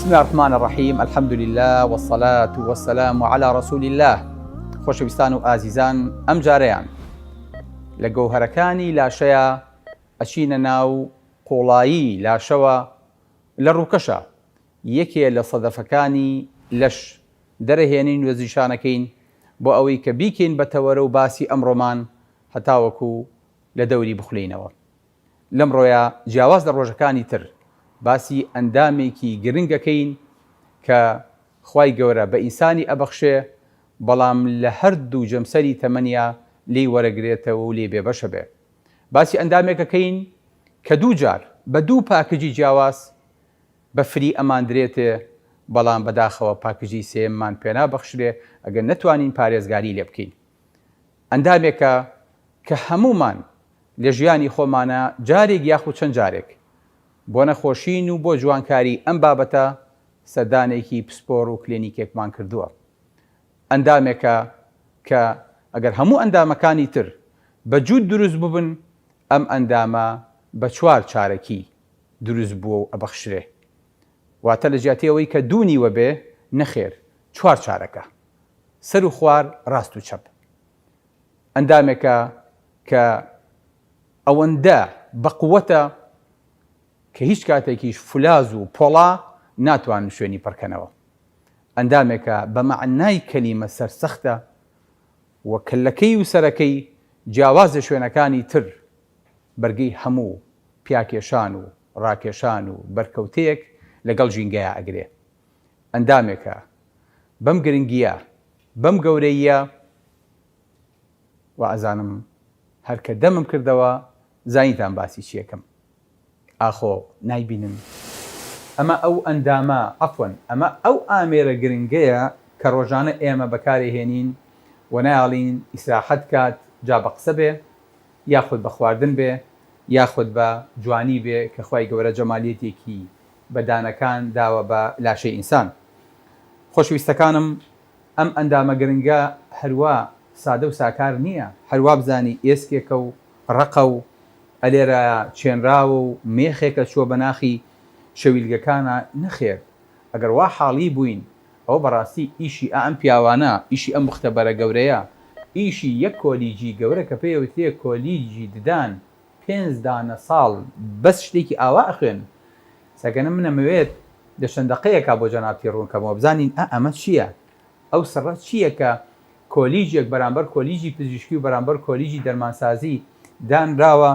بسم الله الرحمن الرحیم الحمد لله والصلاة والسلام على رسول الله خۆشەویستان و ئازیزان ئەم جارەیان لە گەوهەرەکانی لاشەیە ئەچینە ناو قوڵایی لاشەوە لە ڕووکەشە یەکێ لە سەدەفەکانی لەش دەرەهێنین وەزیشانەکەین بۆ ئەوەی کە بیکەین بە تەوەرە و باسی ئەمڕۆمان هەتاوەکو لە دەوری بخولێینەوە. لەمڕۆیا جیاواز لە ڕۆژەکانی تر باسی ئەندامێکی گرنگ ئەکەین کە خوای گەورە بە ئینسانی ئەبەخشێ بەڵام لە هەردوو جەمسەری تەمەنیا لێی وەرەگرێتەوە و لێی بێبەش ئەبێ. باسی ئەندامێک ئەکەین کە دوو جار بە دوو پاکجی جیاواز بە free ئەماندرێتێ بەڵام بەداخەوە پاکجی سێیەممان پێنابەخشرێ ئەگەر نەتوانین پارێزگاری لێ بکەین. ئەندامێکە کە هەموومان لە ژیانی خۆمانا جارێک یاخود چەند جارێک بۆ نەخۆشین و بۆ جوانکاری ئەم بابەتە سەردانێکی پسپۆر و کلێنیکێکمان کردووە. ئەندامێکە کە ئەگەر هەموو ئەندامەکانی تر بە جووت دروست ببن ئەم ئەندامە بە چوار چارەکی دروست بووە و ئەبەخشرێ. واتە لە جیاتی ئەوەی کە دوو نیوە بێ نەخێر چوار چارەکە. سەر و خوار ڕاست و چەپ. ئەندامێکە کە ئەوەندە بەقوەتە کە هیچ کاتێکیش فولاز و پۆڵا ناتوانن شوێنی پڕکەنەوە. ئەندامێکە بە مەعنای کەلیمە سەرسەختە و کەللەکەی و سەرەکەی جیاواز لە شوێنەکانی تر بەرگەی هەموو پیاکێشان و ڕاکێشان و بەرکەوتەیەک لەگەڵ ژینگەیا ئەگرێ. ئەندامێکە بەم گرنگییە، بەم گەورەییە، وا ئەزانم هەر کە دەمم کردەوە زانیتان باسی چی ئەکەم. ئاخۆ نایبینن؟ ئەمە ئەو ئەندامە، عەفوەن، ئەمە ئەو ئامێرە گرنگەیە کە ڕۆژانە ئێمە بەکارێ هێنین و نایەڵین ئیسراحەت کات، جا بە قسە بێ، یاخود بە خواردن بێ، یاخود بە جوانی بێ کە خوای گەورە جەمالیەتێکی بە دانەکان داوە بە لاشەی ئینسان. خۆشەویستەکانم ئەم ئەندامە گرنگە هەروا سادە و ساکار نییە، هەر وابزانی ئێسکێکە و ڕەقە و ئەلێرایە چێنراوە و مێخێکە چووە بە ناخی شەویلگەکانا، نەخێر ئەگەر وا حاڵی بووین ئەوە بەڕاستی ئیشی ئا ئەم پیاوانە، ئیشی ئەم موختەبەرە گەورەیە، ئیشی یەک کۆلیجی گەورە کە پێی ئەوترێ کۆلیجی ددان پێنج دانە ساڵ بەس شتێکی ئاوا ئەخوێنن سەگەنە من ئەمەوێت لە چەند دەقەیەکا بۆ جەنابتی ڕوون کەمەوە بزانین ئا ئەمە چییە ئەو سڕە چییە کە کۆلیجێک بەرامبەر کۆلیجی پزیشکی و بەرامبەر کۆلیجی دەرمانسازی دانراوە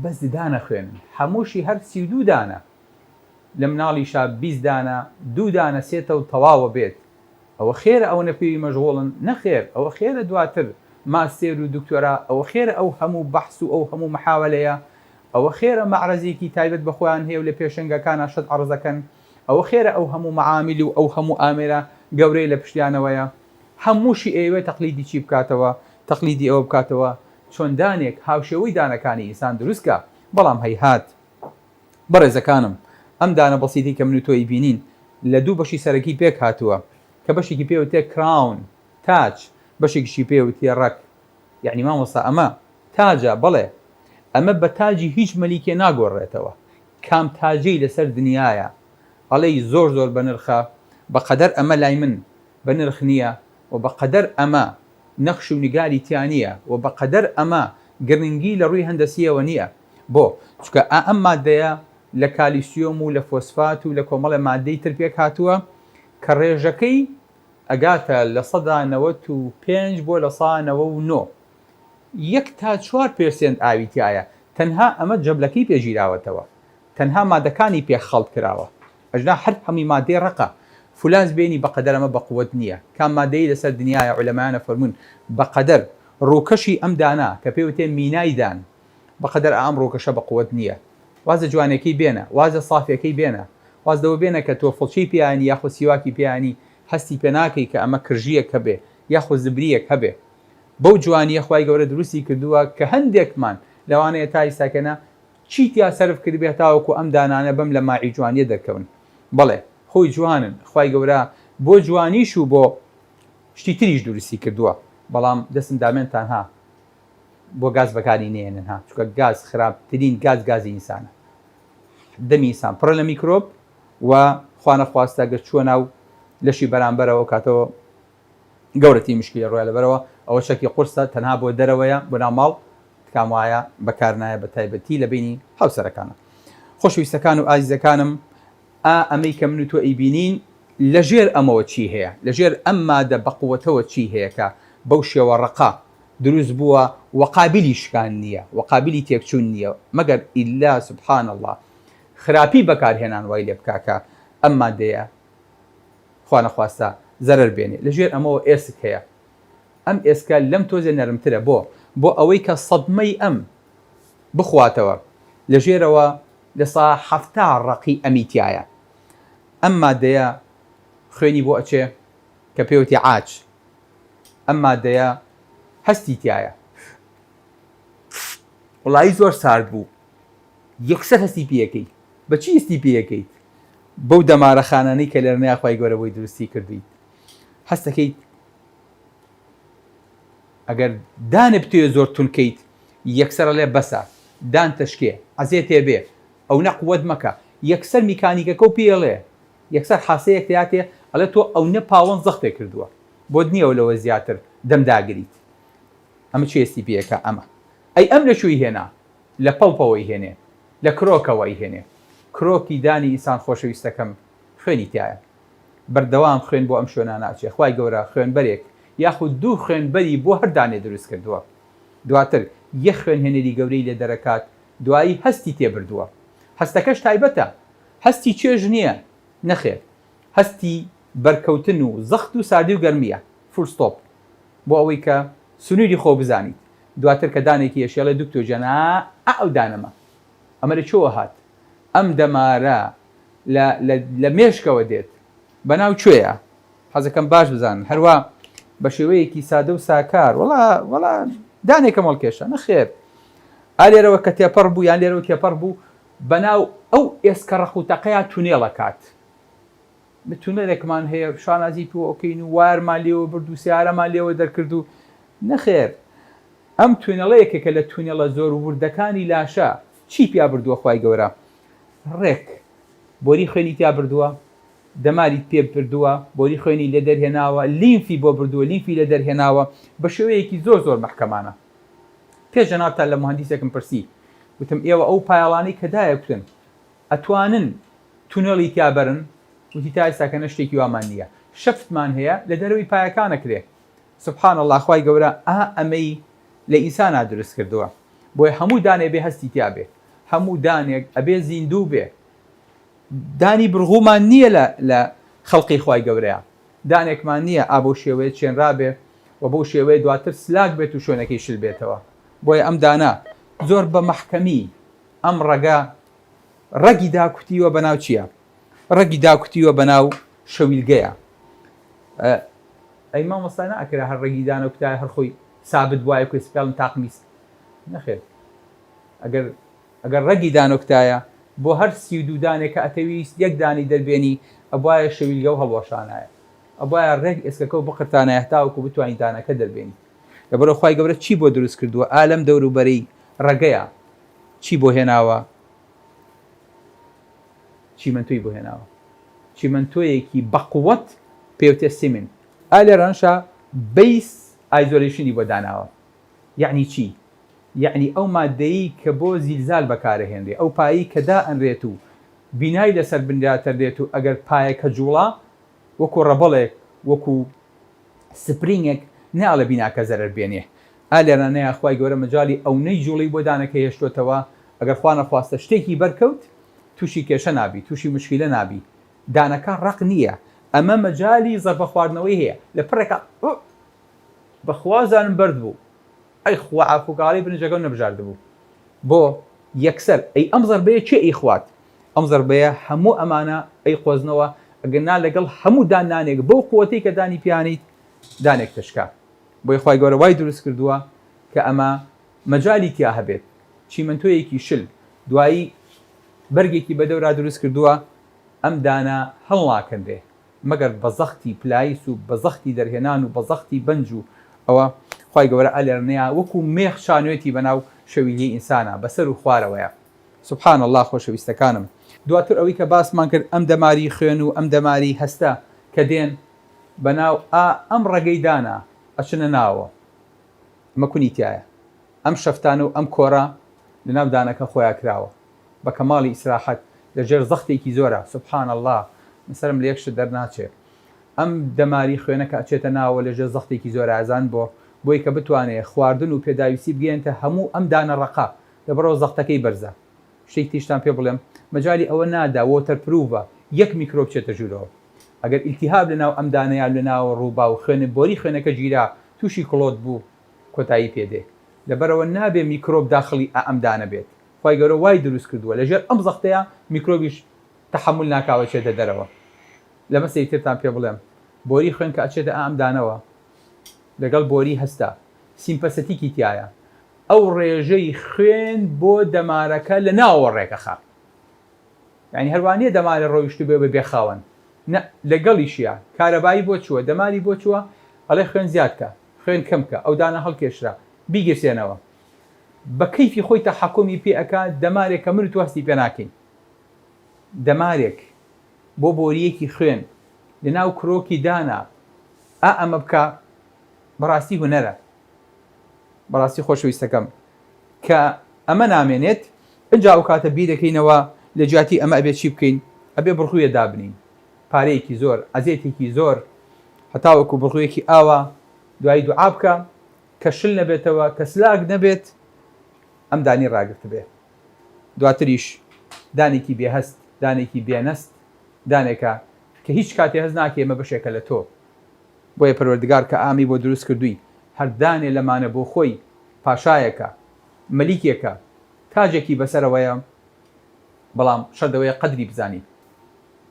بەس ددان ئەخوێنن هەمووشی هەر 32 دانە لە مناڵیشا 20 دانە دوو دانە سێتە و تەواوە بێت ئەوە خێرە ئەوەنە پێوی مەشغوڵن؟ نەخێر، ئەوە خێرە دواتر ماستێر و دکتۆرا، ئەوە خێرە ئەو هەموو بەحس و ئەو هەموو محاوەلەیە، ئەوە خێرە مەعرەزێکی تایبەت بە خۆیان هەیە و لە پێشەنگەکانا شت عەڕز ئەکەن، ئەوە خێرە ئەو هەموو مەعامیل و ئەو هەموو ئامێرە گەورەیە لە پشتیانەوەیە. هەمووشی ئەیەوێ تەقلیدی چی بکاتەوە؟ تەقلیدی ئەوە بکاتەوە چۆن دانێک هاوشێوەی دانەکانی ئینسان دروست کا، بەڵام هەیهات. بەڕێزەکانم ئەم دانە بەسیتەی کە من و تۆ ئەیبینین لە دوو بەشی سەرەکی پێک هاتووە کە بەشێکی پێ وترێ crown، تاج، بەشێکیشی پێ وترێ ڕەگ. یەعنی مامۆستا ئەمە تاجە؟ بەڵێ ئەمە بە تاجی هیچ مەلیکێ ناگۆڕرێتەوە. کام تاجەی لەسەر دنیایە ئەڵێی زۆر زۆر بەنرخە بە قەدەر ئەمە لای من بەنرخ نییە و بە قەدەر ئەمە نەخش و نیگاری تیا نییە و بە قەدەر ئەمە گرنگی لە ڕووی هەندەسییەوە نییە. بۆ؟ چونکە ئا ئەم ماددەیە لە کالیسیۆم و لە فۆسفات و لە کۆمەڵێ ماددەی تر پێک هاتووە کە ڕێژەکەی ئەگاتە 95% بۆ 99% یەک تا چوار percent ئاوی تیایە تەنها ئەمە جەبلەکەی پێ گیراوەتەوە تەنها مادەکانی پێ خەڵت کراوە ئەجنا هەر هەمووی مادەی ڕەقە فولاز بێنی بەقەدەر ئەمە بەقوەت نیە کام مادەی لەسەر دنیایە عولەمایان ئەفەرموون بەقەدەر ڕووکەشی ئەم دانە کە پێی وتێ مینای دان بەقەدەر ئەم ڕووکەشە بەقوەت نیە واز لە جوانێکەی بێنە واز لە سافیەکەی بێنە واز لەوە بێنە کە تۆ فڵچەی پێیانی یاخود سیواکی پێیانی هەستی پێ ناکەی کە ئەمە کرژیەک هەبێ یاخود زبریەک هەبێ بەو جوانیە خوای گەورە دروستی کردووە کە هەندێکمان لەوانەیە تا ئیستاکەنە چی تیا سەرف کردبێ هەتاوەکو ئەم دانانە بەم لەماعی جوانیە دەرکەون بەڵێ خۆی جوانن خوای گەورە بۆ جوانیش و بۆ شتی تریش دروستی کردووە بەڵام دەستم دامێنتان ها بۆ گاز بەکاری نێنن ها چونکە گاز خراپترین گاز گازی ئینسانە دەمی ئینسان پڕە لە میکرۆب. و خوانەخواستە گەر چووە ناو لەشی بەرامبەرەوە ئەو کاتەوە گەورەترین مشکیلە ڕوویە لەبەرەوە ئەوە چەکی قورسە تەنها بۆ دەرەوەیە بۆ ناو ماڵ تکام وایە بەکار نایە بە تایبەتی لە بینی هاوسەرەکانە خۆشەویستەکان و ئازیزەکانم ئا ئەمەی کە من و تۆ ئەیبینین لە ژێر ئەمەوە چی هەیە لە ژێر ئەم مادە بەقوەتەوە چی هەیە کە بەو شێوە ڕەقە دروست بووە و قابلی شکان نییە و قابلی تێکچوون نییە مەگەر ئیلا سبحان اللە خراپی بەکارهێنان وای لێ بکا کە ئەم مادەیە خوا نەخواستە زەرەر بێنێ. لە ژێر ئەمەوە ئێسک هەیە. ئەم ئێسکە لەم تۆزێ نەرمترە. بۆ؟ بۆ ئەوەی کە سەدمەی ئەم بخواتەوە. لە ژێرەوە 70% ڕەقی ئەمی تیایە. ئەم مادەیە خوێنی بۆ ئەچێ کە پێوتی عاج. ئەم مادەیە هەستی تیایە. وەڵایی زۆر سارد بوو. یەکسەر هەستی پێ ئەکەیت. بە چی هەستی پێ ئەکەیت؟ بەو دەمارە خانانەی کە لێرنەیا خوای گەورە بۆی دروستی کردوویت. هەست ئەکەیت ئەگەر دانێ بتەوێ زۆر توند کەیت یەکسەر ئەڵێ بەسە دان تەشکێ عەزێتێ بێ ئەونە قوەت مەکە یەکسەر میکانیکەکەو پێ ئەڵێ یەکسەر حاسەیەک تیاتێ ئەڵێ تۆ ئەونە پاوەن زەختێ کردووە بۆت نییە لەوە زیاتر دەم داگریت ئەمە چی هەستی پێ ئەکا ئەمە ئەی ئەم لە کوێی هێنا لە pulp ەوە ئەیهێنێ لە کرۆکەوە ئەیهێنێ کرۆکی دانی ئینسان خۆشەویستەکەم خوێنی تیایە بەردەوام خوێن بۆ ئەم شوێنانە ئەچێ خوای گەورە خوێنبەرێک یاخود دوو خوێنبەری بۆ هەر دانێ دروست کردووە دواتر یەک خوێنهێنەری گەورەی لێ دەرەکات دوایی هەستی تێ بردووە هەستەکەش تایبەتە هەستی چێژ نییە نەخێر هەستی بەرکەوتن و زەخت و ساردی و گەرمییە full stop بۆ ئەوەی کە سنوری خۆ بزانیت دواتر کە دانێکی ئەشێڵێ دکتۆر گیان ئا ئا ئەو دانەمە ئەمە لە کوێوە هات ئەم دەمارە لە لە لە مێشکەوە دێت بەناو کوێیە حەزەکەم باش بزانن هەروا بە شێوەیەکی سادە و ساکار وەڵا وەڵا دانێکم هەڵکێشا نەخێر ئا لێرەوە کە تێپەڕ بوو یان لێرەوە تێپەڕ بوو بەناو ئەو ئێسکە ڕەق و تەقەیا تونێڵەکات تونێلێکمان هەیە شانازی پێوە ئەکەین و وایەرمان لێوە برد و سەیارەمان لێوە دەرکرد و نەخێر ئەم تونێڵە یەکێکە لە تونێڵە زۆر وردەکانی لاشە چی پیا بردووە خوای گەورە ڕێک بۆری خوێنی تیا بردووە دەماری پێ بردووە بۆری خوێنی لێ دەرهێناوە لیمفی بۆ بردووە لیمفی لێ دەرهێناوە بە شێوەیەکی زۆر زۆر مەحکەمانە پێش جەنابتان لە موهەندیسێکم پرسی وتم ئێوە ئەو پایەڵانەی کە دایەکوتن ئەتوانن تونێڵی تیا بەرن؟ وتی تا ئێستا کە نە شتێکی وامان نییە shaft مان هەیە لە دەرەوەی پایەکان ئەکرێ سبحان اللە خوای گەورە ئا ئەمەی لە ئینسانا دروست کردووە بۆیە هەموو دانێ بێ هەستی تیا بێ هەموو دانێک ئەبێ زیندوو بێ دانی برغومان نییە لە لە خەڵقی خوای گەورەیە دانێکمان نییە ئا بەو شێوەیە چێنرابێ و بەو شێوەیە دواتر سلاک بێت و شوێنەکەی شل بێتەوە بۆیە ئەم دانە زۆر بە مەحکەمی ئەم ڕەگە ڕەگی داکوتیوە بەناو چییە؟ ڕەگی داکوتیوە بەناو شەویلگەیە. ئەی مامۆستا ناکرا هەر ڕەگی دانەکوتایە هەر خۆی سابت بوایە کوێ سپێڵن تاقمی نەخێر ئەگەر ئەگەر ڕەگی دانەکوتایە بۆ هەر 32 دانێک کە ئەتەویست یەک دانی دەربێنی ئەبوایە شەویلگە و هەڵوەشانایە ئەبوایە ڕێک ئێسکەکە و بقرتانایە هەتاوەکو بتوانی دانەکە دەربێنیت لەبەرئەوە خوای گەورە چی بۆ دروست کردووە ئا لەم دەوروبەرەی ڕەگەیە چی بۆ هێناوە؟ چیمەنتۆی بۆ هێناوە. چیمەنتۆیەکی بەقوەت پێوتێ cement. ئا لێرەشا base isolation ی بۆ داناوە. یەعنی چی؟ یەعنی ئەو ماددەیەی کە بۆ زیلزال بەکارەهێنرێ، ئەو پایەی کە دائەنرێت و بینای لەسەر بنیاتەنرێت و ئەگەر پایەکە جوڵا وەکو ڕەبەڵێک، وەکو spring ێک نایەڵێ بیناکە زەرەر بێنێ. ئا لێرانەیا خوای گەورە مەجالی ئەونەی جوڵەی بۆ دانەکە هێشتۆتەوە ئەگەر خوا نەخواستە شتێکی بەرکەوت توشی کێشە نابی توشی موشکیلە نابی دانەکە ڕەق نیە ئەمە مەجالی زەربە خواردنەوەی هەیە لە پڕێکا ئۆ بەخوا زانم بەرد بوو ئەی خوا عافوکاڵی برنجەکەم نەبژاردبوو بۆ یەکسەر ئەی ئەم زەربەیە کێ ئەیخوات ئەم زەربەیە هەموو ئەمانە ئەیقۆزنەوە ئەگەر نا لەگەڵ هەموو دان نانێک بەو قوەتەی کە دانی پیانیت دانێک تشکا بۆیە خوای گەورە وای دروست کردووە کە ئەمە مەجالی تیا هەبێت چیمەنتۆیەکی شل دوایی بەرگێکی بەدەورا دروست کردووە ئەم دانە هەڵناکەنرێ مەگەر بە زەختی پلایس و بە زەختی دەرهێنان و بە زەختی بەنج و ئەوە خوای گەورە ئەلێرنەیا وەکو مێخ چانوێتی بەناو شەویلگەی ئینسانا بەسەر و خوارەوەیە. سبحان اللە خۆشەویستەکانم. دواتر ئەوەی کە باسمان کرد ئەم دەماری خوێن و ئەم دەماری هەستە کە دێن بەناو ئا ئەم ڕەگەی دانا ئەچنە ناوەوە ئەمە کونی تیایە ئەم شەفتانە و ئەم کۆرە لەناو دانەکە خۆیا کراوە بە کەماڵی ئیسراحەت لە ژێر زەختێکی زۆرا سبحان اللە من سەرم لە یەک شت دەرناچێ ئەم دەماری خوێنە کە ئەچێتە ناوەوە لە ژێر زەختێکی زۆرا ئەزان بۆ؟ بۆی کە بتوانێ خواردن و پێداویستی بگەیەنتە هەموو ئەم دانە ڕەقە لەبەرئەوە زەختەکەی بەرزە شتێکی تریشتان پێ بڵێم مەجالی ئەوە نادا water proof ە یەک میکرۆب بچێتە ژوورەوە ئەگەر ئیلتیهاب لەناو ئەم دانەیا لەناوە ڕووبا و خوێن بۆری خوێنەکە گیرا تووشی clot بوو کۆتایی پێ دێ لەبەرئەوە نابێ میکرۆب داخڵی ئە ئەم دانە بێت خوای گەورە وای دروست کردووە لەژێر ئەم زەختەیا میکرۆبیش تەحەمول ناکا و ئەچێتە دەرەوە لەمە سەیرترتان پێ بڵێم بۆری خوێن کە ئەچێتە ئە ئەم دانەوە لەگەڵ بۆری هەستە sympathetic ی تیایە ئەو ڕێژەی خوێن بۆ دەمارەکە لە ناوەوە ڕێکەخا یانی هەروا نیە دەمارێ ڕۆیشتبێ بە بێ خاوەن نە لەگەڵیشیا کارەبایی بۆ چووە دەماری بۆ چووە ئەڵێ خوێن زیاد کە خوێن کەم کە ئەو دانە هەڵکێشرا بیگرسێنەوە بە کەیفی خۆی تەحەکومی پێ ئەکا دەمارێک کە من و تۆ هەستی پێ ناکەین دەمارێک بۆ بۆرییەکی خوێن لەناو کرۆکی دانا ئا ئەمە بکا بەڕاستی هونەرە بەڕاستی خۆشەویستەکەم کە ئەمە نامێنێت ئنجا ئەو کاتە بیرەکەینەوە لە جیاتی ئەمە ئەبێ چی بکەین ئەبێ بڕغویە دابنین پارەیەکی زۆر ئەزێتێکی زۆر هەتاوەکو بڕغویەکی ئاوا دوایی دوعا بکە کە شل نەبێتەوە کە سلاک نەبێت ئەم دانی ڕاگرتبێ دواتریش دانێکی بێهەست دانێکی بێنەست دانێکە کە هیچ کاتێ هەست ناکەی ئەمە بەشێکە لە تۆ بۆیە پەروەردگار کە ئامی بۆ دروست کردووی هەر دانێ لەمانە بۆ خۆی پاشایەکە، مەلیکێکە، تاجێکی بەسەرەوەیە، بەڵام شەرت ئەوەیە قەدری بزانی.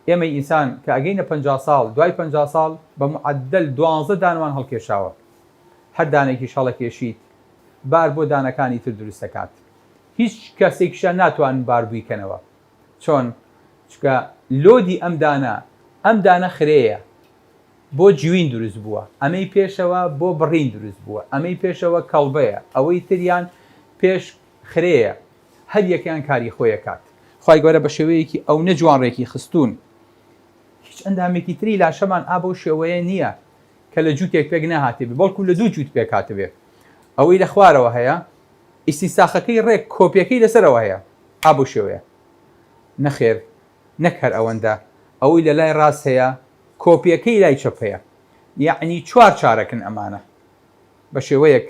ئێمەی ئینسان کە ئەگەینە 50 ساڵ، دوای 50 ساڵ بە معەدەل دوانزە دانمان هەڵکێشاوە. هەر دانێکیش هەڵەکێشیت بار بۆ دانەکانی تر دروست دەکات. هیچ کەسێکیشیان ناتوانن باربووی کەنەوە. چۆن؟ چونکە load ی ئەم دانە، ئەم دانە خرێیە. بۆ جوین دروست بووە، ئەمەی پێشەوە بۆ بڕین دروست بووە، ئەمەی پێشەوە کەڵبەیە، ئەوەی تریان پێش خرێیە، هەر یەکەیان کاری خۆی ئەکات. خوای گەورە بە شێوەیەکی ئەونە جوان ڕێکی خستوون، هیچ ئەندامێکی تری لاشەمان ئا بەو شێوەیە نییە کە لە جووتێک پێک نەهاتبێ، بەڵکو لە دوو جووت پێک هاتبێ. ئەوەی لە خوارەوە هەیە، ئیستینساخەکەی ڕێک کۆپیەکەی لەسەرەوە هەیە، ئا بەو شێوەیە. نەخێر نەک هەر ئەوەندە، ئەوەی لە لای ڕاست هەیە، کۆپیەکەی لای چەپ هەیە یەعنی چوار چارەکن ئەمانە بە شێوەیەک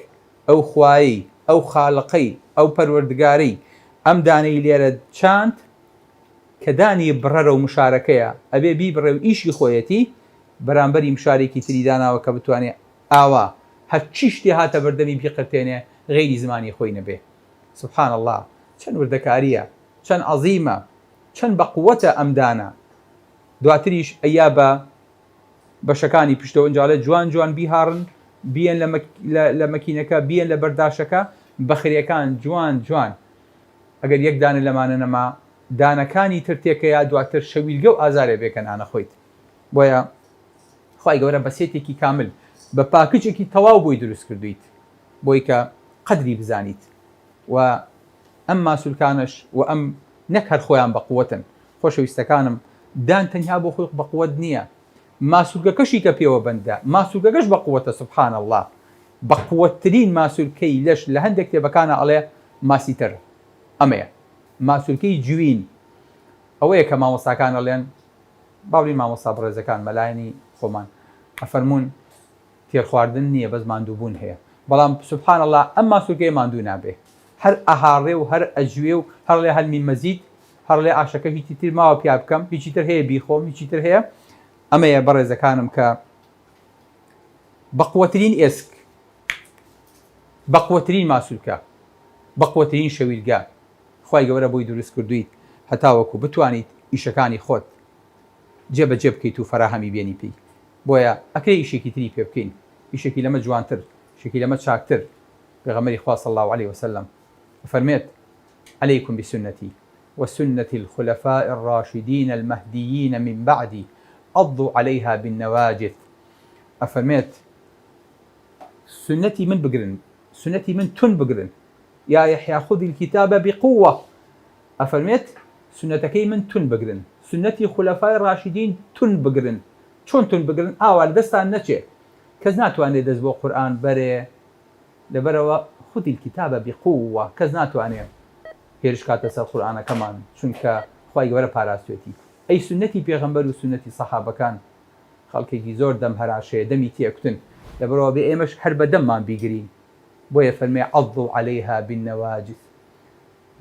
ئەو خوایەی ئەو خالقەی ئەو پەروەردگارەی ئەم دانەی لێرە چاند کە دانی بڕەرە و مشارەکەیە ئەبێ بیبڕێ و ئیشی خۆیەتی بەرامبەری مشارێکی تری داناوە کە بتوانێ ئاوا هەرچی شتێ هاتە بەردەمی بیقرتێنێ غەیری زمانی خۆی نەبێ سبحان اللە چەند وردەکاریە چەند عەزیمە چەند بەقوەتە ئەم دانە دواتریش ئەیا بە بەشەکانی پشتەوە ئینجا ئەڵێ جوان جوان بیهاڕن بیەن لە لە مەکینەکە بیەن لە بەرداشەکە بەخرێکان جوان جوان ئەگەر یەک دانە لەمانە نەما دانەکانی تر تێکەیا دواتر شەویلگە و ئازارێ بێ کە نانە خۆیت بۆیە خوای گەورە بە سێتێکی کامل بە پاکجێکی تەواو بۆی دروست کردویت بۆی کە قەدری بزانیت و ئەم ماسولکانەش و ئەم نەک هەر خۆیان بەقوەتن خۆشەویستەکانم دان تەنها بۆ خۆی بەقوەت نییە ماسولکەکەشی کە پێوە بەندە ماسولکەکەش بەقوەتە سبحان اللە بەقوەتترین ماسولکەی لەش لە هەندێک کتێبەکانا ئەڵێ masseter ئەمەیە ماسولکەی جوین ئەوەیە کە مامۆستاکان ئەڵێن با بڵێین مامۆستا بەڕێزەکان مەلایانی خۆمان ئەفەرموون تێرخواردن نییە بەس ماندووبوون هەیە بەڵام سبحان اللە ئەم ماسولکەیە ماندوو نابێ هەر ئەهاڕێ و هەر ئەجوێ و هەر ئەڵێ هل من مزید هەر ئەڵێ ئاشەکە هیچی تر ماوە پیا بکەم هیچی تر هەیە بیخۆم هیچی تر هەیە ئەمەیە بەڕێزەکانم کە بەقوەترین ئێسک بەقوەترین ماسولکە بەقوەترین شەویلگە خوای گەورە بۆی دروست کردوویت هەتاوەکو بتوانیت ئیشەکانی خۆت جێ بەجێ بکەیت و فەراهەمی بێنی پێی بۆیە ئەکرێ ئیشێکی تری پێ بکەین ئیشێکی لەمە جوانتر ئیشێکی لەمە چاکتر پێغەمبەری خوا صلی اللە علیە وسلم ئەفەرموێت، علیکم بسنتی وسنة الخلفاء الراشدین المهدیین من بعدی عضوا علیها بالنواجذ ئەفەرموێت، سوننەتی من بگرن، سوننەتی من توند بگرن، یا یحیی خذ الکتاب بقوە. ئەفەرمێت سوننەتەکەی من توند بگرن، سوننەتی خولەفای ڕاشیدین توند بگرن، چۆن توند بگرن؟ ئاوا لە دەستتان نەچێ، کەس ناتوانێ دەست بۆ قورئان بەرێ، لەبەرئەوە خذ الکتاب بقوە، کەس ناتوانێ هێرش کاتە سەر قورئانەکەمان، چونکە خوای گەورە پاراستوێتی. ئەی سوننەتی پێغەمبەر و سوننەتی سەحابەکان؟ خەڵکێکی زۆر دەم هەراشەیە، دەمی تێکوتن، لەبەرئەوە بێ ئێمەش هەر بە دەممان بیگرین، بۆیە فەرمووی عضوا علیها بالنواجذ،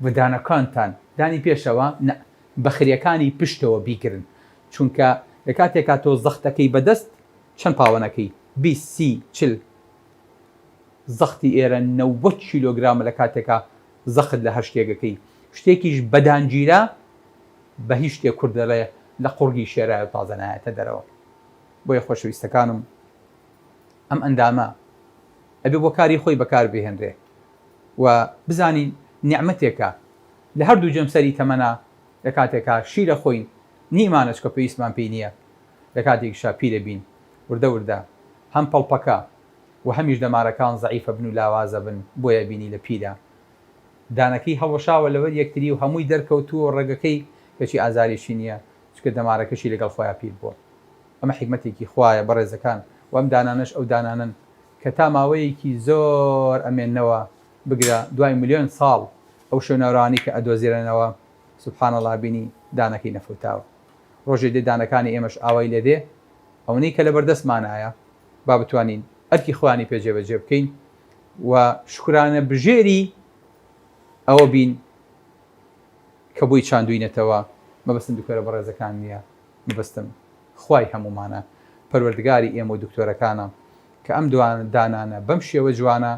بە دانەکانتان، دانی پێشەوە نا، بە خرێکانی پشتەوە بیگرن، چونکە لە کاتێکا تۆ زەختەکەی بە دەست چەند پاوەنەکەی، 20، 30، 40، زەختی ئێرە 90 کیلۆگرامە لە کاتێکا زەخت لە هەر شتێکەکەی، شتێکیش بە دان گیرا بە هیچ شتێک کورد دەڵێ لە قوڕگی شێرایە و تازە نایەتە دەرەوە. بۆیە خۆشەویستەکانم ئەم ئەندامە ئەبێ بۆ کاری خۆی بەکار بهێنرێ و بزانین نیعمەتێکە لە هەردوو جەمسەری تەمەنا لە کاتێکا شیر ئەخۆین نیمانە چکە پێویستمان پێی نییە لە کاتێکیشا پیرە بین وردە وردە هەم پەڵپەکە و هەمیش دەمارەکان زەعیفە بن و لاوازە بن بۆیە بینی لە پیرە دانەکەی هەڵوەشاوە لەبەر یەکتری و هەمووی دەرکەوتووە و ڕەگەکەی کەچی ئازارێکی نییە چونکە دەمارەکەشی لەگەڵ خۆیا پیر بووە ئەمە حیکمەتێکی خوایە بەڕێزەکان و ئەم دانانەش ئەو دانانەن کە تا ماوەیەکی زۆر ئەمێننەوە بگرە دوای ملیۆن ساڵ ئەو شوێنەوارانەی کە ئەدۆزرێنەوە سبحان اللە بینی دانەکەی نەفەوتاوە ڕۆژێ دێ دانەکانی ئێمەش ئاوای لێ دێ ئەونەی کە لەبەردەستمانایە با بتوانین ئەرکی خۆیانی پێ جێبەجێ بکەین و شوکرانە بژێری ئەوە بین کە بۆی چاندوینەتەوە مەبەستم دکتۆرە بەڕێزەکان نییە مەبەستم خوای هەموومانە پەروەردگاری ئێمە و دکتۆرەکانە کە ئەم دانانە بەم شێوە جوانە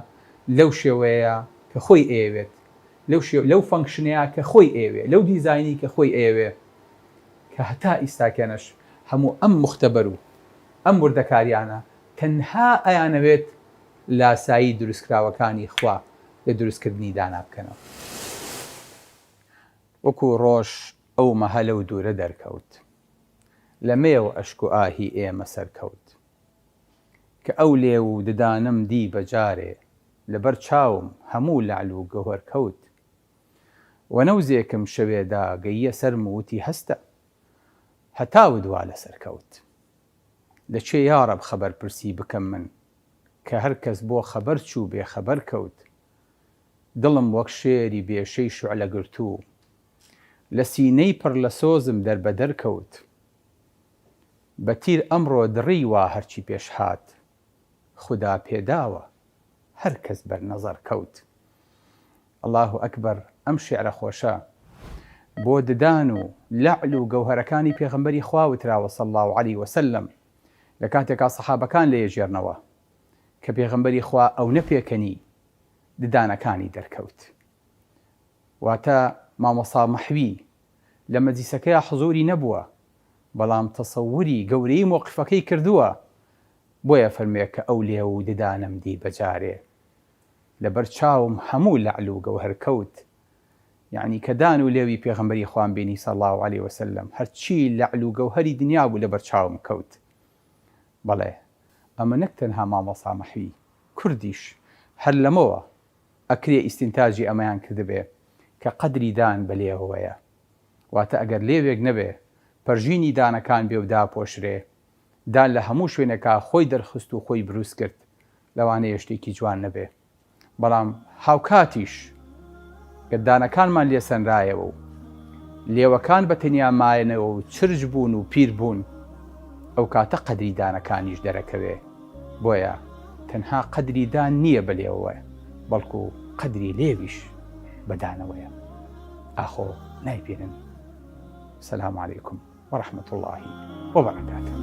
لەو شێوەیە کە خۆی ئەیەوێت لەو شێ لەو function ەیە کە خۆی ئەیەوێ لەو دیزاینی کە خۆی ئەیەوێ کە هەتا ئیستاکێنەش هەموو ئەم موختەبەر و ئەم وردەکاریانە تەنها ئەیانەوێت لاسایی دروستکراوەکانی خوا لە دروستکردنی دانا بکەنەوە. وەکو ڕۆژ ئەو مەهە لەو دوورە دەرکەوت. لە مێو ئەشک و ئاهی ئێمە سەرکەوت. کە ئەو لێو و ددانەم دی بە جارێ لە بەر چاوم هەموو لەعل و گەوهەر کەوت. وەنەوزێکم شەوێ دا گەییە سەرم و وتی هەستە. هەتاوت وا لە سەر کەوت. لە کێ یاڕەب خەبەر پرسی بکەم من کە هەر کەس بۆ خەبەر چوو بێ خەبەر کەوت. دڵم وەک شێری بێشەی شوعلە گرتوو لە سینەی پڕ لە سۆزم دەربەدەر کەوت. بە تیر ئەمڕۆ دڕی وا هەرچی پێش هات خودا پێداوە هەر کەس بەر نەزەر کەوت. اللە اکبر ئەم شیعرە خۆشە بۆ ددان و لەعل و گەوهەرەکانی پێغەمبەری خوا وتراوە صلی اللە علیە وسلم لە کاتێکا سەحابەکان لێیەگێڕنەوە کە پێغەمبەری خوا ئەونە پێکەنی ددانەکانی دەرکەوت واتە مامۆستا مەحوی لە مەجلیسەکەیا حزوری نەبووە بەڵام تەسەوری گەورەیی مۆقفەکەی کردووە بۆیە فەرموێ کە ئەو لێو و ددانەم دی بەجارێ لەبەر چاوم هەموو لەعل و گەوهەر کەوت یەعنی کە دان و لێوی پێغەمبەری خوام بینی صلی اللە علیە وسلم هەرچی لەعل و گەوهەری دنیا بوو لەبەر چاوم کەوت بەڵێ ئەمە نەک تەنها مامۆستا مەحوی کوردیش هەر لەمەوە ئەکرێ ئیستینتاجی ئەمەیان کردبێ کە قەدری دان بە لێوەوەیە واتە ئەگەر لێوێک نەبێ پەرژینی دانەکان بێ و داپۆشرێ دان لە هەموو شوێنێکا خۆی دەرخست و خۆی بروست کرد لەوانەیە شتێکی جوان نەبێ بەڵام هاوکاتیش گەر دانەکانمان لێ سەنرایەوە و لێوەکان بە تەنیا مایەنەوە و چرچ بوون و پیر بوون ئەو کاتە قەدری دانەکانیش دەرەکەوێ بۆیە تەنها قەدری دان نییە بە لێوەوە بەڵکو قەدری لێویش بە دانەوەیە ئاخۆ نایبینن سلام علیکم ورحمة اللە وبرکاته.